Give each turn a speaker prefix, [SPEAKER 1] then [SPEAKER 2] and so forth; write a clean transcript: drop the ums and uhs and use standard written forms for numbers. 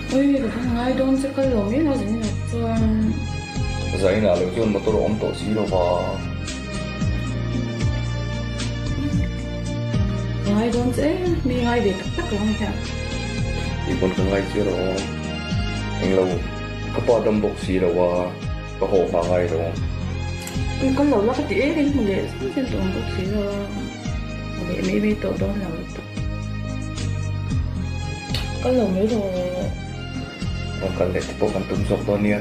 [SPEAKER 1] Ui ka va ngai dawn che kal lo mai la zaninah chuan.
[SPEAKER 2] Zainah lo chuan motor a awm tawh si lo va.
[SPEAKER 1] Ka ngai dawn che mi ngai ve tak tak lo ang hian.
[SPEAKER 2] Tih pawn ka ngai chiah lo a, englo ka pa dam bawk si lo a, ka haw hma ngai lo.
[SPEAKER 1] Ui kal lo la ka ti em in hmu leh zel zel tawh ang bawk si lo a, hmu leh mai mai tawh dawn lo lutuk. Kal lo mai rawh.
[SPEAKER 2] Rawn kal leh te pawh kan tum zawk dawn nia.